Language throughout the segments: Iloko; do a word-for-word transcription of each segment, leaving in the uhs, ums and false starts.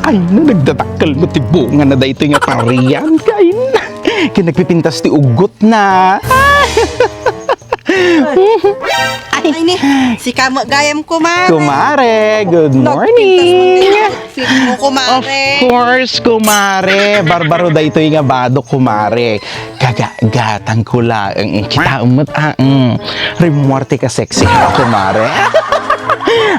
Ay na, nagdadakkel met ti bunga na daytoy nga parian. Ay na, ket nagpipintas ti uggot na. Ay, ni, sika met gayam, kumare. Kumare, good morning. Nagpintas mo, kumare. Of course, kumare. Barbaro daytoy nga badok, kumare. Kagagatang ko laeng. Kita met, ah, mm. Rimuarte ka sexy, kumare.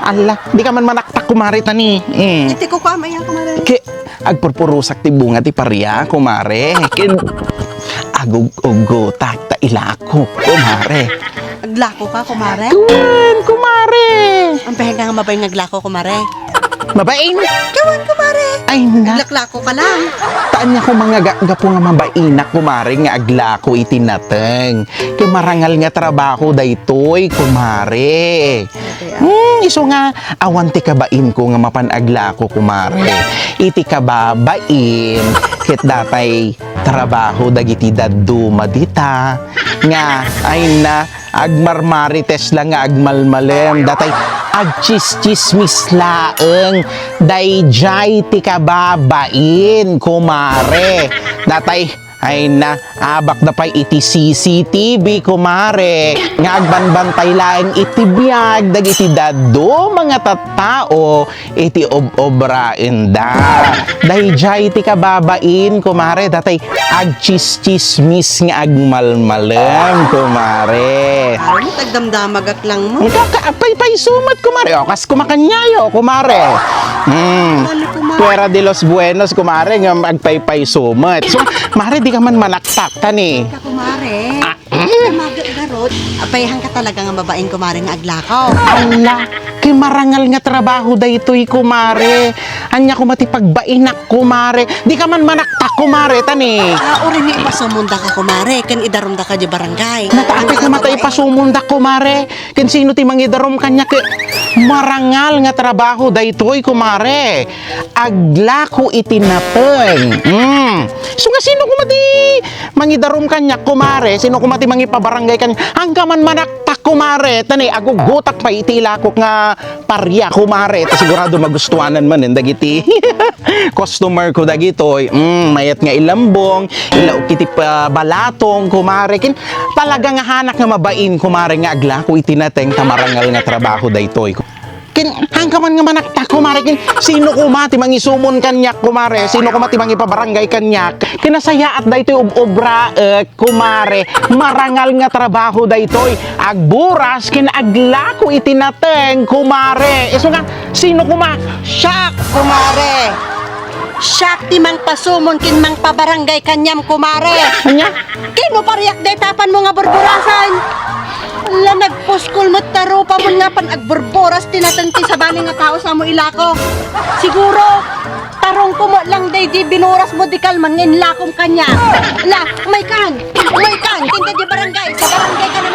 Ala, di ka man manaktak, kumare, tani. Mm. Iti ko kwa, maya, kumare. Ke, agpurpurusak ti bunga ti paria, kumare. Ken agug-ugutak ta ilako, kumare. Aglako ka, kumare? Kuan, kumare. Ang peheng nga mabain nga aglako, kumare. Mabain? Kuan, kumare. Ay, na. Aglaklako ka lang. Taan niya ko mga ga-, gapu nga mabainak, kumare, nga aglako iti nateng. Kay marangal nga trabaho daytoy, kumare. Hmm, isu nga, awan ti kabainko nga mapan aglako, kumare. Iti kababain, ket datay trabaho dagiti dadduma dita, nga, ay na, agmarmarites la nga agmalmalem, datay agtsis-tsismis laeng, dayjay ti kababain, kumare. Datay Ay na, abakda pay iti C C T V, kumare, nga agbanbantay laeng iti biag dagiti dadduma nga tattao iti ob-obraenda. Dayjay ti kababain, kumare, datay agtsis-tsismis nga agmalmalem, kumare. Aron tagdamdamagak lang mo. Ka-, ka-, paypayso met, kumare. O, kas kumakanyayo, kumare. Hmm. Ano, kumare? Fuera de los buenos, kumare, nga agpaypayso met. So, mare, di ka man manaktak, tani. Ka, kumare. Ah, mm. Namagat garot. Apay, hangka talaga nga mabain, kumare, nga aglakaw. Ala, kay marangal nga trabaho daytoy, kumare. Ania koma ti pagbainak, kumare. Di ka man manaktak, kumare, tani. Ah, uray nga ipasumondaka, kumare. Ken idarumdaka di barangay. Nataapay koma ta ipasumunda, kumare. Ken sino ti mangidarum kaniak? Marangal nga trabaho daytoy, kumare. Aglako iti nateng. Mm. Isu nga sino koma ti mangidarum kaniak, kumare? Sino koma ti mangipabarangay kaniak? Hangka man manaktak, kumare. Tani, agugutak pay iti ilakok nga paria, kumare. Ta sigurado magustuanan manen dagiti customer ko dagitoy. Mm, mayat nga ilambong, ilaok iti pa-, balatong, kumare. Ken talaga nga hanak nga mabain, kumare, nga aglako iti nateng ta marangal nga trabaho daytoy. Ken hangka man nga manaktak, kumare, ken sino koma ti mangisumon kaniak, kumare? Sino koma ti mangipabarangay kaniak? Ken nasayaat daytoy ob-obraek, kumare. Marangal nga trabaho daytoy. Agburas ken aglako iti nateng, kumare. Isu nga, sino koma? Siak, kumare. Siak ti mangpasumon ken mangpabarangay kaniam, kumare. Ania? Ken no pariak dayta apanmo nga burburasan? Ala, nagpuskol met ta rupamon nga apan agburburas ti nateng ti sabali nga tao sa mo ilako. Siguro, tarongko met lang daydi binurasmo di kalman nga inlakom kaniak. Ala, umaykan! Umaykan! Ken daydi barangay, sa barangay ka na